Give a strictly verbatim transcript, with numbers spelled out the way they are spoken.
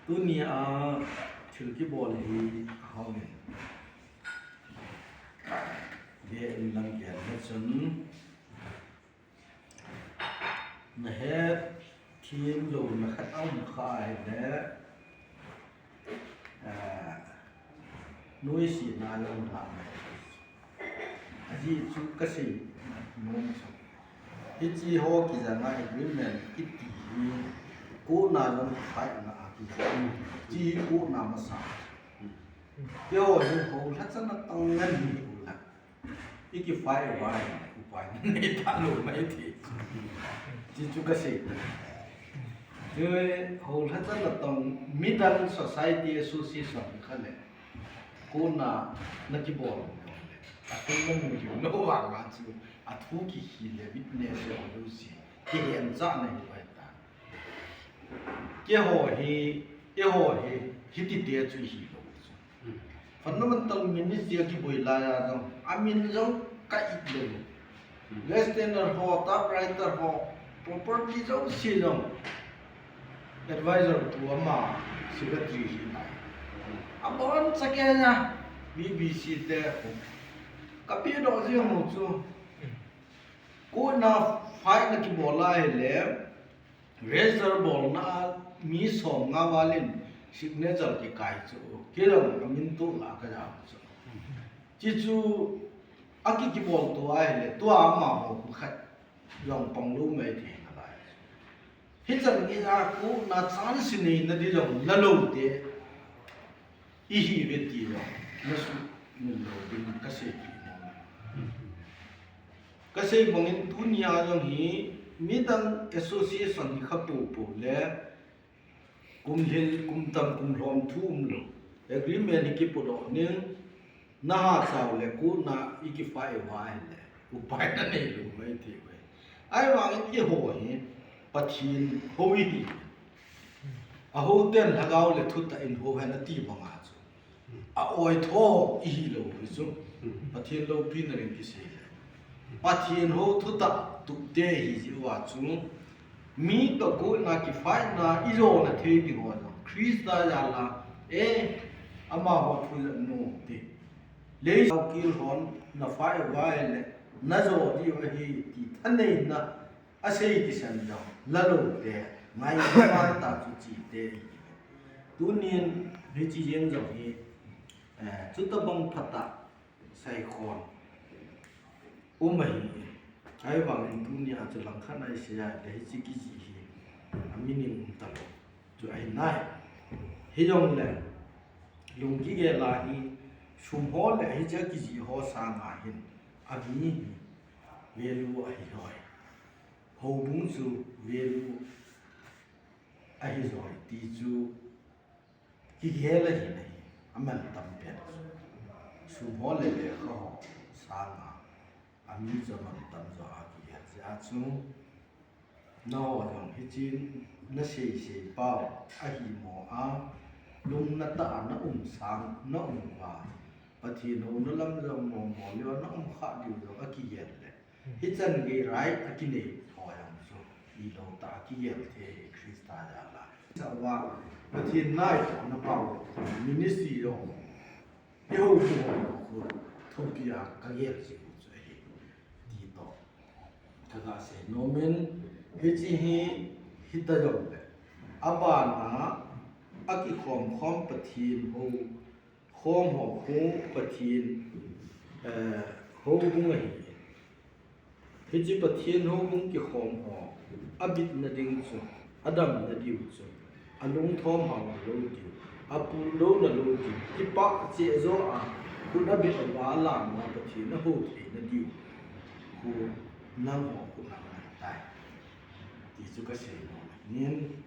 Tunia thil kibol hi ahung in. Ve in lang kian le chun. Na het thim lo na khat a um kha ahile, eh, nuisatna jong la mai. Ajeh chu kasei nom chu, hiche ho kijanga agreement kiti hi court na jong fight na a kijang. Hiche hi court na masa. Keiho hi houlha chan a tong ngen hi ula. I kifight uva hi upai nei talou mai ti. Hichu kasei. Chu houlha chan a tong midang society association khat le court na na kibol. Athu namu lou vanga chu athu kihil le witness le lou si. Kihen cha na hi pai ta. Keiho hi, keiho hi, hiti te chu hilou chu. Fundamental ministry a kiboi laiya jong, amin jong ka it lou. West End ho, typewriter ho, property jouse jong advisor to ama secretary hi nai. Abon chakei na, B B C te ho. Ka pe doh jeng u chu. Court na fight na kibol a ahile, register bolna a mi som nga val in signature kikai chu, kei jong amin toh la kaja chu. Hichu aki kibol to ahile, tua amaho khat jong pang lou mai thei nalai. Hichan geiya court na chance nei na di jong la lou te. Ihi ve ti jong, na sumil lou ding kasei ti nom. Kasei bangin tunia jong hi, midang association hi kha popo le, kum lhing, kum tam, kum lhom thu umlou. Agreement hi kipodoh ning, na ha chau le court na i kifight uva ahile, upai na neilou mai ti ve. Ahivangin eiho hi, Pathen hou ihi. Ahou ten lhagao le thutah in hou hen ati banga chu. A oi tho ihi lou hi chu. Pathen loupina ding kisei le. Pathen hou thutah tup te ihi jeh uva chu. Mi toh court na kifight na i jona thei ding ho jong. Christa jal a, eh, amaho thu jong nom te. Leiset a kil hon na fight uva ahile, na jo diu ahi ti thaneina. Asei kisan jong, la lou te, ngai ngai ta chu chi te. Tunin, hiche jeng jong hi, eh, chutabang phatah, seikhom, um ahi, ahivangin tunia chu langkhat a isei a, le hiche kijih hi, a meaning um talou, chu ahi nai. Hijongle, lung kigel a hi, sum ho le hiche kijih ho sanga hin, a mi hi, value ahi loi. Houbung chu value ahi loi ti chu kigel ahi nahi, aman tam pen chu. Sum ho le lekha ho sanga, a mi chu aman tam jo a kigel jeh a chu. Nangho jong hichun na seisei pau ahi mo a, lung natah a na um sang, na um uva. Pathen houna lam jong momo leu a na um kha diu jong akigel le. Hichan gei right a kinei ho jong chu, ilou tah a kigel thei hi Christa jal a. Chauva, Pathen naitona pau, ministry jong, i houbung ho khu, thupi a kagel jing u chu ahi, ti toh. Kaga sei nom in, hiche hi, hita jongle. Abana, akikhom khom Pathen hou, khom ho khu Pathen, eh, houbung ahi. Hiche Pathen houbung kikhom ho, abitna ding chu, adamna diu chu, alungthom hao lou diu, apul lou na lou diu, kipah cheh jo a, khut abit uva alam uva Pathen ahou theina diu, khu nangho khut a ngai tai. Ti chu kasei nom ahin.